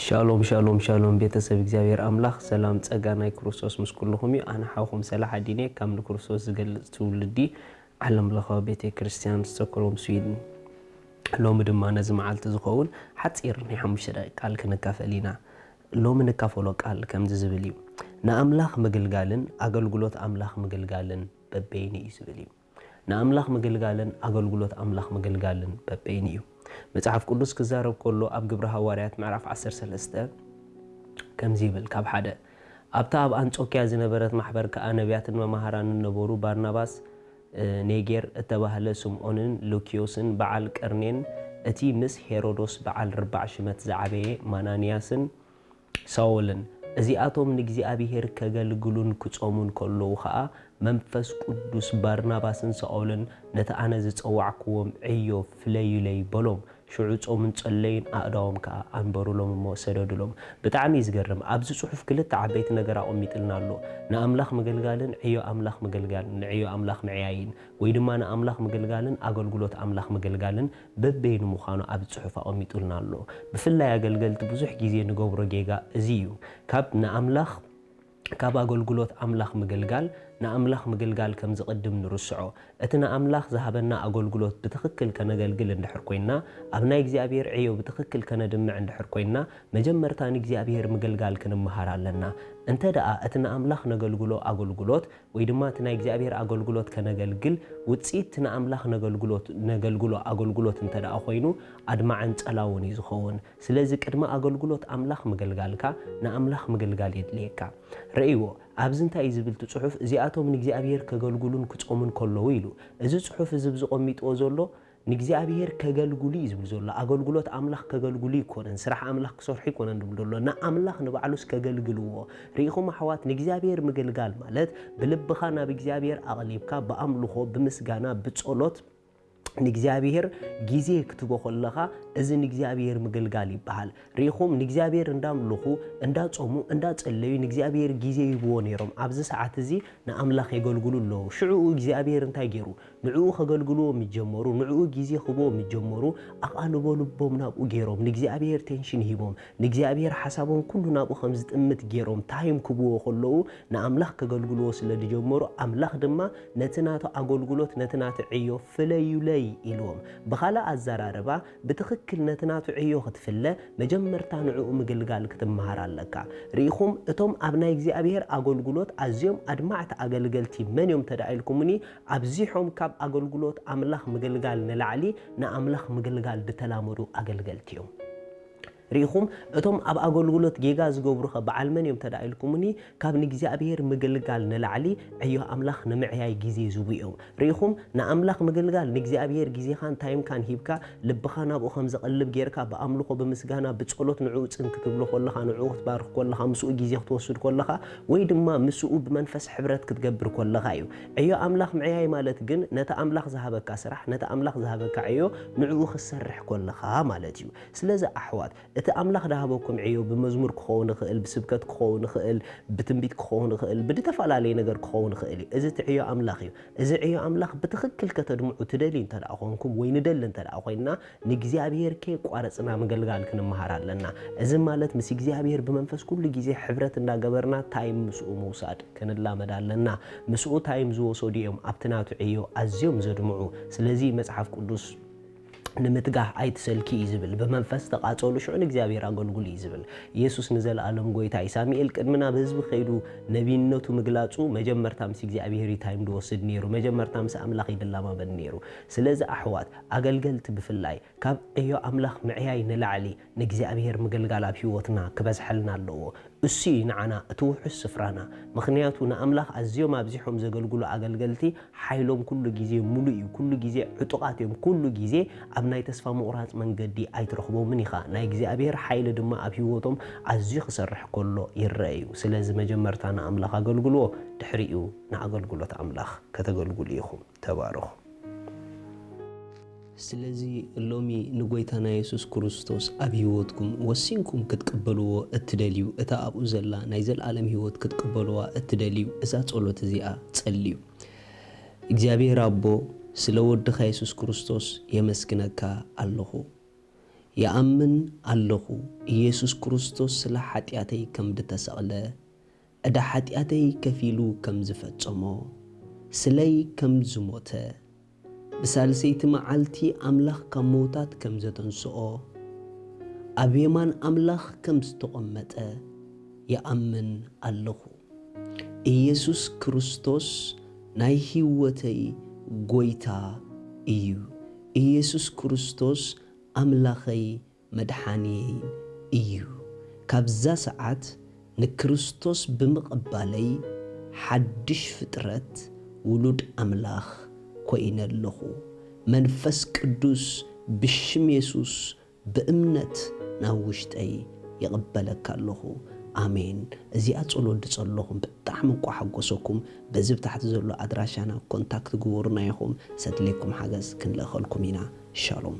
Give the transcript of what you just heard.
ሻሎም ሻሎም ሻሎም፣ ቤተሰብ እግዚኣብሔር ኣምላኽ ሰላም ጸጋ ናይ ክርስቶስ ምስ ኩልኹም እዩ። ኣነ ሓውኹም ሰላሓዲን እየ ካብ ንክርስቶስ ዝገልጽ ትውልዲ ዓለም ለኸ ቤተ ክርስቲያን ስቶክሆልም ስዊድን። ሎሚ ድማ ነዚ መዓልቲ ዝኸውን ሓጺር ናይ ሓሙሽተ ደቂቕ ቃል ክንካፈል ኢና። ሎሚ ንካፈሎ ቃል ከምዚ ዝብል እዩ። ንኣምላኽ ምግልጋልን ኣገልግሎት ኣምላኽ ምግልጋልን በበይኑ እዩ ዝብል እዩ። ንኣምላኽ ምግልጋልን ኣገልግሎት ኣምላኽ ምግልጋልን በበይኑ እዩ። መጽሓፍ ቅዱስ ክዛረብ ከሎ ኣብ ግብሪ ሃዋርያት ምዕራፍ ዓሰርተ ሰለስተ ከምዚ ይብል፣ ካብ ሓደ ኣብታ ኣብ ኣንጾክያ ዝነበረት ማሕበር ከኣ ነቢያትን መማህራንን ነበሩ፣ ባርናባስ፣ እ፣ ኔጌር እተባህለ ስምዖንን ሉክዮስን በዓል ቀርኔን እቲ ምስ ሄሮዶስ በዓል ርባዕ ሽመት ዝዓበየ ማናንያስን ሳኦልን፣ እዚኣቶም ንእግዚኣብሔር ከገልግሉን ክጾሙን ከለዉ ኸኣ፣ መንፈስ ቅዱስ ባርናባስን ሳኦልን ነቲ ኣነ ዝጸዋዕክዎም ዕዮ ፍለዩለይ በሎም። ሽዑ ጾሙን ጸለዩን፣ ኣእዳዎም ከኣ ኣንበሩሎም እሞ ሰደዱሎም። ብጣዕሚ እዩ ዝገርም። ኣብዚ ጽሑፍ ክልተ ዓበይቲ ነገር ኣቐሚጥልና ኣሎ። ንኣምላኽ ምግልጋልን ዕዮ ኣምላኽ ምግልጋልን፣ ንዕዮ ኣምላኽ ምዕያይን፣ ወይ ድማ ንኣምላኽ ምግልጋልን ኣገልግሎት ኣምላኽ ምግልጋልን በበይኑ ምዃኑ ኣብ ጽሑፍ ኣቐሚጡልና ኣሎ። ብፍላይ ኣገልገልቲ ብዙሕ ግዜ ንገብሮ ጌጋ እዚ እዩ። ካብ ንኣምላኽ፣ ካብ ኣገልግሎት ኣምላኽ ምግልጋል፣ ንኣምላኽ ምግልጋል ከም ዝቕድም ንርስዖ። እቲ ንኣምላኽ ዝሃበና ኣገልግሎት ብትኽክል ከነገልግል እንድሕር ኮይንና፣ ኣብ ናይ እግዚኣብሔር ዕዮ ብትኽክል ከነድምዕ እንድሕር ኮይንና፣ መጀመርታ ንእግዚኣብሔር ምግልጋል ክንምሃር ኣለና። እንተ ደኣ እቲ ንኣምላኽ ነገልግሎ ኣገልግሎት ወይ ድማ እቲ ናይ እግዚኣብሔር ኣገልግሎት ከነገልግል፣ ውጽኢት እቲ ንኣምላኽ ነገልግሎት፣ ነገልግሎ ኣገልግሎት እንተ ደኣ ኮይኑ፣ ኣድማዕን ጸላውን እዩ ዝኸውን። ስለዚ ቅድሚ ኣገልግሎት ኣምላኽ ምግልጋልካ፣ ንኣምላኽ ምግልጋል የድልየካ። ርእይዎ፣ ኣብዚ እንታይ እዩ ዝብል እቲ ጽሑፍ? እዚኣቶም ንእግዚኣብሔር ከገልግሉን ክጾሙን ከለዉ ኢሉ። እዚ ጽሑፍ እዚ ብዝቐሚጥዎ ዘሎ ንእግዚኣብሔር ከገልግሉ እዩ ዝብል ዘሎ። ኣገልግሎት ኣምላኽ ከገልግሉ ይኮነን፣ ስራሕ ኣምላኽ ክሰርሑ ይኮነን ዝብል ዘሎ። ንኣምላኽ ንባዕሉስ ከገልግልዎ። ርኢኹም ኣሕዋት፣ ንእግዚኣብሔር ምግልጋል ማለት ብልብኻ ናብ እግዚኣብሔር ኣቕሊብካ፣ ብኣምልኾ፣ ብምስጋና፣ ብጸሎት ንእግዚኣብሔር ግዜ ክትቦ ከለኻ፣ እዚ ንእግዚኣብሔር ምግልጋል ይበሃል። ርኢኹም፣ ንእግዚኣብሔር እንዳምልኹ፣ እንዳጾሙ፣ እንዳጸለዩ ንእግዚኣብሔር ግዜ ይህብዎ ነይሮም። ኣብዚ ሰዓት እዚ ንኣምላኽ የገልግሉ ኣለዉ። ሽዑ እግዚኣብሔር እንታይ ገይሩ? ንዕኡ ከገልግልዎ ምስ ጀመሩ፣ ንዕኡ ግዜ ክህብዎ ምስ ጀመሩ፣ ኣቓልቦ ልቦም ናብኡ ገይሮም፣ ንእግዚኣብሔር ቴንሽን ሂቦም፣ ንእግዚኣብሔር ሓሳቦም ኩሉ ናብኡ ከም ዝጥምት ገይሮም ታይም ክህብዎ ከለዉ፣ ንኣምላኽ ከገልግልዎ ስለ ዝጀመሩ፣ ኣምላኽ ድማ ነቲ ናቱ ኣገልግሎት፣ ነቲ ናቱ ዕዮ ፍለዩለይ ኢልዎም። ብኻልእ ኣዘራርባ፣ ብትኽክል ነቲ ናቱ ዕዮ ክትፍለ፣ መጀመርታ ንዕኡ ምግልጋል ክትመሃር ኣለካ። ርኢኹም፣ እቶም ኣብ ናይ እግዚኣብሔር ኣገልግሎት ኣዝዮም ኣድማዕቲ ኣገልገልቲ መን እዮም እንተ ደኣ ኢልኩምኒ፣ ኣብዚሖም ካብ ኣገልግሎት ኣምላኽ ምግልጋል ንላዕሊ ንኣምላኽ ምግልጋል ዝተላመዱ ኣገልገልቲ እዮም። ርኢኹም፣ እቶም ኣብ ኣገልግሎት ጌጋ ዝገብሩኸ በዓል መን እዮም እንተ ደኣ ኢልኩምኒ፣ ካብ ንእግዚኣብሔር ምግልጋል ንላዕሊ ዕዮ ኣምላኽ ንምዕያይ ግዜ ዝህቡ እዮም። ርኢኹም፣ ንኣምላኽ ምግልጋል ንእግዚኣብሔር ግዜኻን ታይምካን ሂብካ፣ ልብኻ ናብኡ ከም ዘቐልብ ጌርካ፣ ብኣምልኾ፣ ብምስጋና፣ ብጸሎት ንዕኡ ጽን ክትብሎ ከለኻ፣ ንዕኡ ክትባርኽ ከለኻ፣ ምስኡ ግዜ ክትወስድ ከለኻ፣ ወይ ድማ ምስኡ ብመንፈስ ሕብረት ክትገብር ከለኻ እዩ። ዕዮ ኣምላኽ ምዕያይ ማለት ግን ነቲ ኣምላኽ ዝሃበካ ስራሕ፣ ነቲ ኣምላኽ ዝሃበካ ዕዮ ንዕኡ ክትሰርሕ ከለኻ ማለት እዩ። ስለዚ ኣሕዋት፣ እቲ ኣምላኽ ዝሃበኩም ዕዮ ብመዝሙር ክኸውን ይኽእል፣ ብስብከት ክኸውን ይኽእል፣ ብትንቢት ክኸውን ይኽእል፣ ብዝተፈላለየ ነገር ክኸውን ይኽእል እዩ። እዚ እቲ ዕዮ ኣምላኽ እዩ። እዚ ዕዮ ኣምላኽ ብትኽክል ከተድምዑ ትደልዩ እንተ ደኣ ኾንኩም ወይ ንደሊ እንተ ደኣ ኾይንና፣ ንእግዚኣብሔር ከየቋረጽና ምግልጋል ክንመሃር ኣለና። እዚ ማለት ምስ እግዚኣብሔር ብመንፈስ ኩሉ ግዜ ሕብረት እንዳገበርና ታይም ምስኡ ምውሳድ ክንላመድ ኣለና። ምስኡ ታይም ዝወሰዱ እዮም ኣብቲ ናቱ ዕዮ ኣዝዮም ዘድምዑ። ስለዚ መጽሓፍ ቅዱስ ንምትጋህ ኣይትሰልኪ እዩ ዝብል። ብመንፈስ ተቓጸሉ፣ ሽዑ ንእግዚኣብሔር ኣገልግሉ እዩ ዝብል። ኢየሱስ ንዘለኣለም ጎይታ እዩ። ሳሙኤል ቅድሚ ናብ ህዝቢ ከይዱ ነቢይነቱ ምግላጹ፣ መጀመርታ ምስ እግዚኣብሔር እዩ ታይም ዝወስድ ነይሩ። መጀመርታ ምስ ኣምላኽ እዩ ዝለማመድ ነይሩ። ስለዚ ኣሕዋት፣ ኣገልገልቲ ብፍላይ፣ ካብ ዕዮ ኣምላኽ ምዕያይ ንላዕሊ ንእግዚኣብሔር ምግልጋል ኣብ ህይወትና ክበዝሐልና ኣለዎ። እሱ እዩ ንዓና እቲ ውሑስ ስፍራና። ምኽንያቱ ንኣምላኽ ኣዝዮም ኣብዚሖም ዘገልግሉ ኣገልገልቲ ሓይሎም ኩሉ ግዜ ሙሉእ እዩ። ኩሉ ግዜ ዕጡቓት እዮም። ኩሉ ግዜ ኣብ ናይ ተስፋ ምቑራጽ መንገዲ ኣይትረኽቦምን ኢኻ። ናይ እግዚኣብሔር ሓይሊ ድማ ኣብ ህይወቶም ኣዝዩ ክሰርሕ ከሎ ይረአ እዩ። ስለዚ መጀመርታ ንኣምላኽ ኣገልግልዎ፣ ድሕሪኡ ንኣገልግሎት ኣምላኽ ከተገልግሉ ኢኹም። ተባረኹ። ስለዚ ሎሚ ንጎይታና የሱስ ክርስቶስ ኣብ ህይወትኩም ወሲንኩም ክትቅበልዎ እትደልዩ፣ እታ ኣብኡ ዘላ ናይ ዘለኣለም ህይወት ክትቅበልዋ እትደልዩ፣ እዛ ጸሎት እዚኣ ጸልዩ። እግዚኣብሔር ኣቦ፣ ስለ ወድኻ የሱስ ክርስቶስ የመስግነካ ኣለኹ። ይኣምን ኣለኹ፣ ኢየሱስ ክርስቶስ ስለ ሓጢኣተይ ከም ዝተሰቕለ፣ ዕዳ ሓጢኣተይ ከፊሉ ከም ዝፈጸሞ፣ ስለይ ከም ዝሞተ፣ ብሳልሰይቲ መዓልቲ ኣምላኽ ካብ ምዉታት ከም ዘተንስኦ፣ ኣብ የማን ኣምላኽ ከም ዝተቐመጠ ይኣምን ኣለኹ። ኢየሱስ ክርስቶስ ናይ ህይወተይ ጐይታ እዩ። ኢየሱስ ክርስቶስ ኣምላኸይ መድሓንየይን እዩ። ካብዛ ሰዓት ንክርስቶስ ብምቕባለይ ሓድሽ ፍጥረት ውሉድ ኣምላኽ ኮይነ ኣለኹ። መንፈስ ቅዱስ ብሽም የሱስ ብእምነት ናብ ውሽጠይ ይቕበለካ ኣለኹ። ኣሜን። እዚኣ ጸሎት ድጸለኹም ብጣዕሚ እንቋ ሓጎሰኩም። በዚ ብታሕቲ ዘሎ ኣድራሻና ኮንታክት ግበሩና ኢኹም። ሰድሌኩም ሓገዝ ክንልእኸልኩም ኢና። ሻሎም።